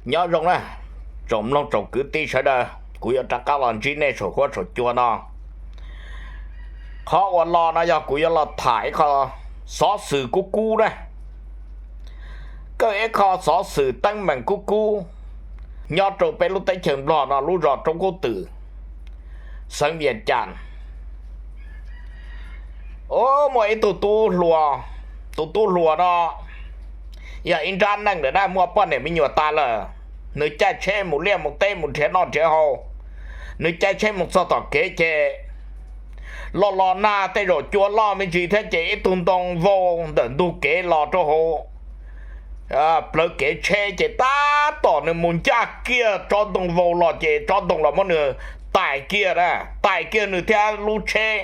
Nyob zoo na, tsoom mloog tsoom kwv tij sawv daws, kuv yuav rov qab los ntsib nej saum huab saum cua no. Qhov uas los no yog kuv yuav los tham ib qho xov xwm kub kub na, kawj ib qho xov xwm teeb meem kub kub nyob rau peb lub teb chaws Nplog no lub zos Roob Kub Twm, xeev Vias Cas. Muaj ib tug tub hluas, tus tub hluas no yog ib nrab neej lawm na, muaj poj niam me nyuam tas lawm. Nws caij tsheb mus liaj mus teb mus nrhiav noj nrhiav haus, nws caij tsheb mus txog tom kev ces los los nag tej zaum cua loj me ntsis thiab ces ib tug ntoo vau ntawm ntug kev los rau hauv plawv kev tsheb ces tab tom nws mus ncaj kiag tsob ntoo vau los ces tsob ntoo los muab nws tais kiag na, tais kiag nws thiab lub tsheb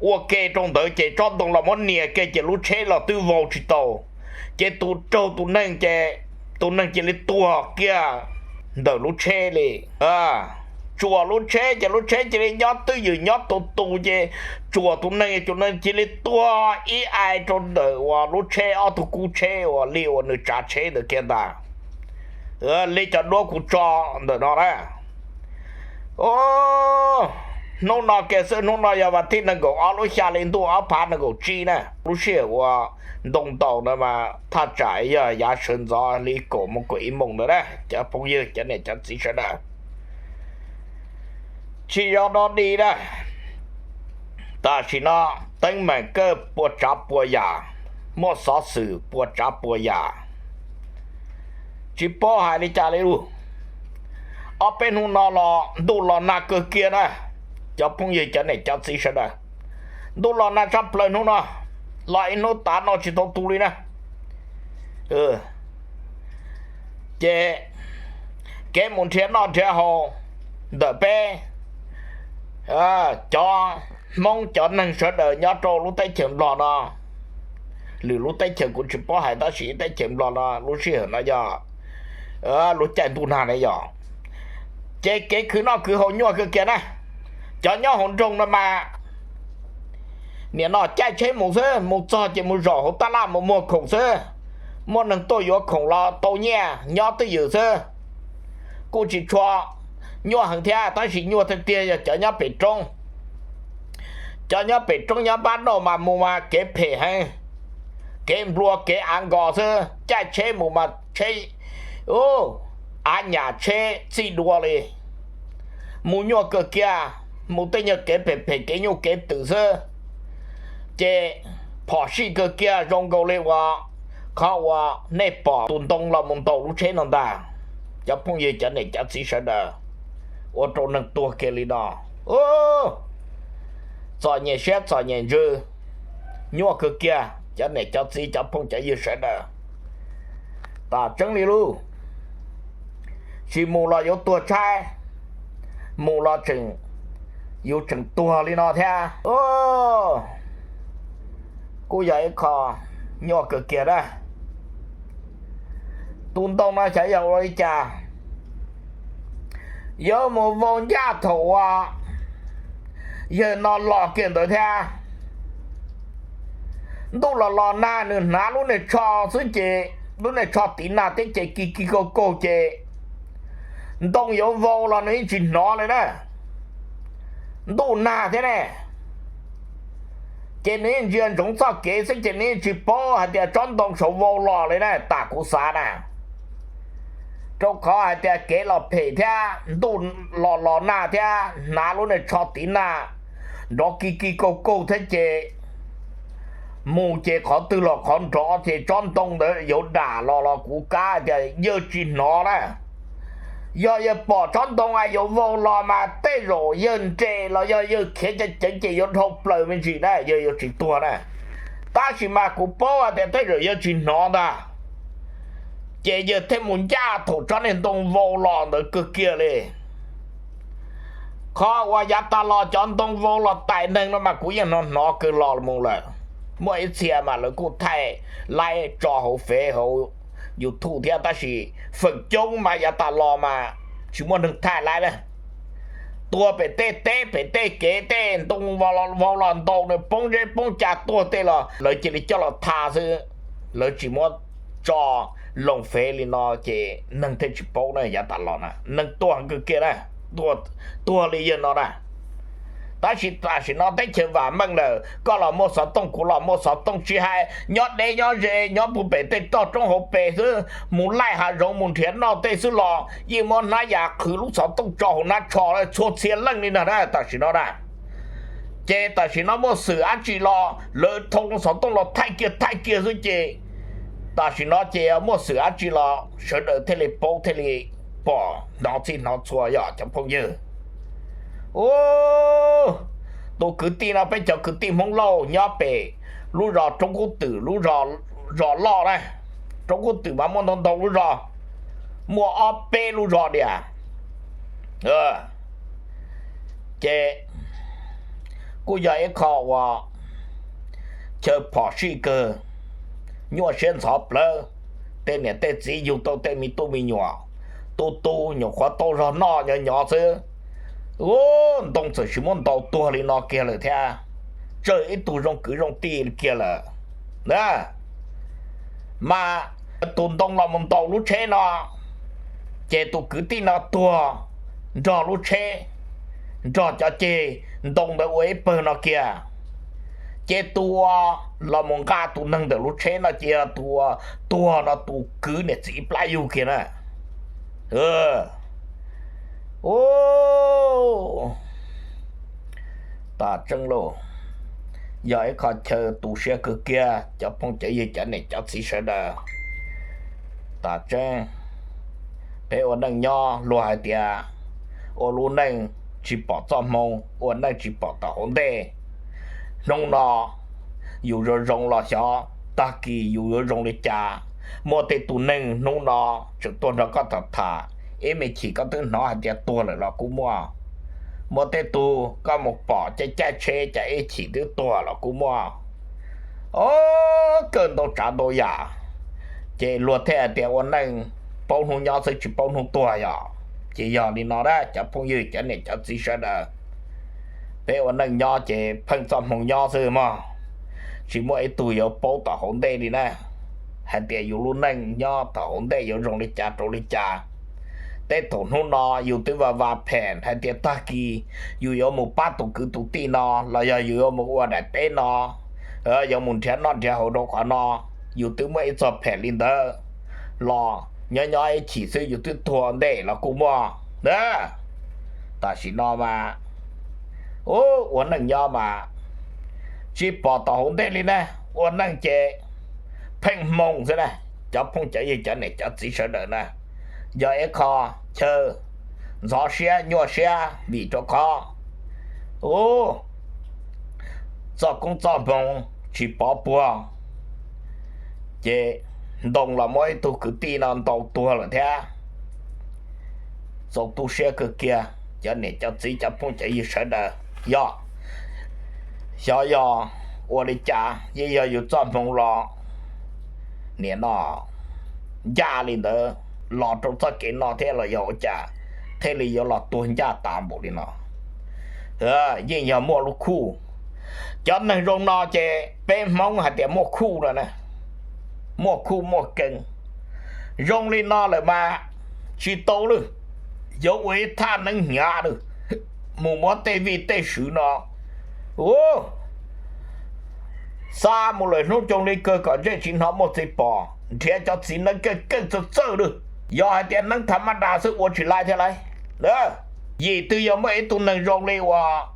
ua ke rau ntawd ces tsob ntoo los muab nias kiag ces lub tsheb los twb vau tsis tau. Ces tus raug tus neeg ces tus neeg cia li tuag kiag ntawm lub tsheb li. Tsuas lub tsheb ces lub tsheb cia li nyob twj ywm nyob tus tus ces tsuas tus neeg, tus neeg cia li tuag ib ai rau ntawm uas lub tsheb ob tug kub tsheb uas li uas nws tsav tsheb ntawd kiag ntag. Li cov duab kuv tso ntawm no na. Hnub no kiag xwb, hnub no yog vas thib nees nkaum ob lub xya hli ntuj ob phav nees nkaum tsib na, lub sij hawm uas ntoo ntaus ntawd mas thaj tsam yog yav sawv ntxov li kaum mus kaum ib moos ntawd na cov phooj ywg cov niam cov txiv sawv daws. Tsis yog dog dig na, tam sim no teeb meem kawj puas tsav puas yam, muaj xov xwm puas tsav puas yam. Tsis paub hais li cas li lus. Ob peb hnub no los ntuj los nag kawg kiag na, cov phooj ywg cov niam cov txiv sawv daws. Ntuj los nag tshaj plaws hnub no, los ib hnub tav no tsis tau tu li na. Ces kev mus nrhiav noj nrhiav haus ntawm peb cov Hmoob cov neeg sawv daws nyob rau lub teb chaws Nplog no, lwm lub teb chaws kuv tsis paub hais tab sis teb chaws Nplog no lub sij hawm no yog lub caij ntuj nag ne yog, ces kev khwv noj khwv haus nyuaj kawg kiag na. Cov nyob hauv nroog no mas nim no caij tsheb mus xwb, mus txog ces mus zaum hauv tab laj mus muag khoom xwb. Muaj neeg tuaj yuav khoom los tau nyiaj nyob twj ywm xwb. Kuj tsis tshua nyuaj heev thiab tab sis nyuaj tiag tiag yog cov nyob pem roob. Cov nyob pem roob nyob npab noj mas mus mas kev phem heev, kev nplua kev av nkos xwb, caij tsheb mus mas tsheb, av nyam tsheb txij dua li. Mus nyuaj kawg kiag, mus tej nyuag kev phem phem kev nyuj kev twm xwb. Ces phom sij kawg kiag zoo nkaus li uas qhov uas nej pom tus ntoo los mus ntaus lub tsheb no ntag, cov phooj ywg cov niam cov txiv sawv daws, ua rau neeg tuag kiag li no. Txom nyem siab txom nyem ntsws, nyuaj kawg kiag cov niam cov txiv cov phooj cov ywg sawv daws. Tam tseeb li lub, tsis mus los yuav tuag tshaib, mus los tseem, yus tseem tuag li no thiab. Kuj yog ib qho nyuaj kawg kiag na. Tus ntoo no xyov yog ua li cas yuav mus vau ncaj thaum uas yawg no los kiag ntawd thiab. Ntuj los los nag nws hnav lub niag tsho xwb ces lub niag tsho tiv nag thiab ces kis kis kaug kaug ces ntoo yuav vau los nws yeej tsis hnov li na. Ntuj nag thiab ne, ces nws yeej ntsia ntsoov txoj kev xwb ces nws yeej tsis paub hais tias tsob ntoo saud vau los li na tam kuv xav na. Rau qhov hais tias kev los phem thiab ntuj los los nag thiab hnav lub niag tsho tiv nag nrov kis kis kaug kaug thiab ces mus ces qhov twg los qhov nrov ces tsob ntoo ntawd yuav dam los los kuv kav tias yawg tsis hnov na. Yog yawg pom tsob ntoo yuav vau los mas tej zaum yawg nres los yog yawg khiav ceev ceev ces yuav dhau plaws me ntsis na yawg yuav tsis tuag na. Tab sis mas kuv paub hais tias tej zaum yawg tsis hnov ntag, ces yawg thiaj mus ncaj thaum tsob niag ntoo vau los ntawd kawg kiag li. Qhov uas yav tas los cov ntoo vau los tais neeg no mas kuv yeej hnov hnov kawg los mus lawm. Muaj ib txhia mas lawv kuj thaij laib tso hauv Fev hauv YouTube thiab tab sis feem coob mas yav tas los mas tsis muaj neeg thaij laib na. Tuag pem tej teb pem tej kev tej ntoo vau los ntau nws poob zeb poob ca tuag tej los lawv cia li coj los tha xwb, lawv tsis muab tso loo fev li no ces neeg thiaj tsis paub na, yav tas los na neeg tuag kawg kiag na, tuag li yawg no na. Tab sis tam sim no teb chaws vam meej lawm, koj los muaj xov tooj, kuv los muaj xov tooj, tsis hais nyob deb nyob ze, nyob puag pem tej toj roob hauv pes xwb, mus laij hav zoov mus nrhiav noj tej xwb los yeej muab hnab yas qhwv lub xov tooj tso hauv hnab tsho txhua txhia leej li na tam sim no na. Ces tam sim no muaj xwm dab tsi los lawv thau xov tooj los thaij kiag thaij kiag xwb ces tam sim no ces muaj xwm dab tsi los sawv daws thiaj li paub thiaj li pom hnov txhij hnov txhua yog cov phooj ywg. Tus kwv tij no peb cov kwv tij Hmoob Lauj nyob pem lub zos Roob Kub Twm, lub zos loj na. Roob Kub Twm mas muaj ntau ntau lub zos, muaj ob peb lub zos diam. Ces kuj yog ib qho uas chaw phom sij kawg, nyuaj siab ntxhov plawv, tej niam tej txiv yug tau tej me tub me nyuam, tu tu nyuam qhuav tau zog noj nyob nyob xwb. Ntoo txawm sis muab ntaus tuag li no kiag lawm thiab, tsawg ib tug zoo kwv zoo tij kiag lawm na. Mas tus ntoo los mus ntaus lub tsheb no, ces tus kwv tij no tuag nrog lub tsheb, nrog cov ceg ntoo ntawd ua ib pawg no kiag. Ces tus uas los mus nqa tus neeg ntawm lub tsheb no ces yog tus uas tuag no tus kwv niam txiv ib plab yug kiag na. Ua, tas tseeb lauj, yog ib qho chaw tu siab kawg kiag cov phooj cov ywg cov niam cov txiv sawv daws. Tas tseeb, peb ua neej nyob luag hais tias ua lub neej tsis pom txoj hmoo, ua neej tsis pom tom hauv ntej. Hnub no yus zoo zoo los xyov tag kis yus yuav zoo li cas. Muaj tej tus neeg hnub no tseem tuaj nrog koj tham tham, ib me chim koj twb hnov hais tias tuag lawm los kuj muaj. Muaj tej tug koj mus pom caij caij tsheb cas ib chim twb tuag los kuj muaj. Ov, kawg ntau tsav ntau yam, ces luag thiaj hais tias ua neej paub hnub nyob xwb tsis paub hnub tuag yom. Ces yog li no na cov phooj ywg cov niam cov txiv sawv daws, peb ua neej nyob ces pheej txoj hmoo nyob xwb mog, tsis muaj ib tug yuav paub tom hauv ntej li na, hais tias yus lub neej nyob tom hauv ntej yuav zoo li cas rau li cas. Tej thaum hnub no yus twb va va phem hais tias tag kis yus yuav mus pab tus kwv tus tij no los yog yus yuav mus ua daim teb no, yuav mus nrhiav noj nrhiav haus rau qhov no, yus twb muaj ib txoj phem li ntawd los nyob nyob ib chim xwb yus twb tuag ntej los kuj muaj na. Tam sim no mas ua neej nyob mas tsis pom tom hauv ntej li na, ua neej ces pheej hmoo xwb na. Cov phooj cov ywg cov niam cov txiv sawv daws na, yog ib qho chaw ntxhov siab nyuaj siab vim rau qhov ua txoj koob txoj hmoo tsis pov puag, ces ntoo los muab ib tug kwv tij no ntaus tuag lawm thiab. Txaus tu siab kawg kiag cov niam cov txiv cov phooj cov ywg sawv daws, yog xyov yog ua li cas yeej yog yus txoj hmoo los nim no ncaj li ntawd los rau txoj kev no thiab los yog ua cas thiaj li yuav los tuag ncaj tas npaum li no. Yeej yog muaj lub khuj. Cov neeg zoo no ces peb Hmoob hais tias muaj khuj no na, muaj khuj muaj kees. Zoo li no lawm mas tsis tau lawm, yuav ua ib thaj neeb hnyav lawm, mus muab tej vij tej sw no, u, xa mus lawm hnub coob li kawg kom ntsej tsis hnov muaj txiv pom, nrhiav cov txiv neeb keej keej txawj txawj lawm. Yog hais tias neeb tha maj das xwb ua tsis laib thiab lauj. Yim twg yog muaj ib tug neeg zoo li uas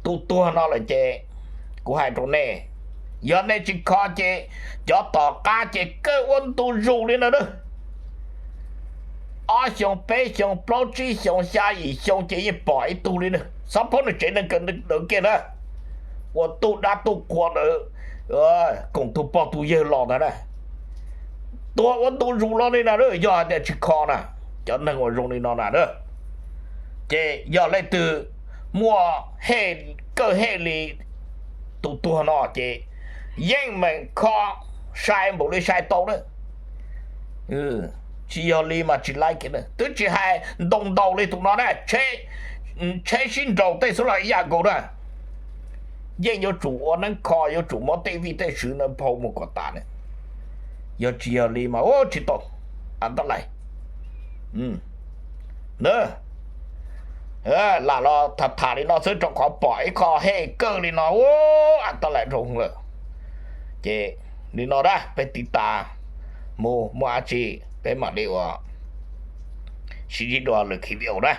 tus tuag no lawm ces kuv hais rau nej, yog nej tsis kho ces cov tom qab ces kawg ua ntu zus li no na. Ob xyoos peb xyoos plaub tsib xyoos xya yim xyoo ces yeej pom ib tug li na. Xov phob nws tsev neeg kawm ntawv kiag na, ua tub dab tub qhua ntawd, koom tus pog tus yawg los ntawd na, tuag ua ntu zus los li na. Yog hais tias tsis kho na, cov neeg uas zoo li no na, ces yog leej twg muaj hej, kawj hej li tus tuag no ces yeej meem kho sai npaum li sai tau na. Tsis yog li mas tsis laib kiag na, twb tsis hais ntoo ntaus li tus no na, tsheb sib nraus tej xwb los ib yam nkaus na. Yeej yuav tsum ua neeb kho, yuav tsum muab tej vij tej sw no phau mus kom tas na. Yog tsis yog li mas ua tsis tau. Av Ntaj Lais, lam los tham tham li no xwb rau qhov pom ib qho hej kawg li no ua Av Ntaj Lais zoo lawm. Ces li no na peb tiv tas mus muaj dab tsi peb mam li ua sib ntsib dua lwm video na.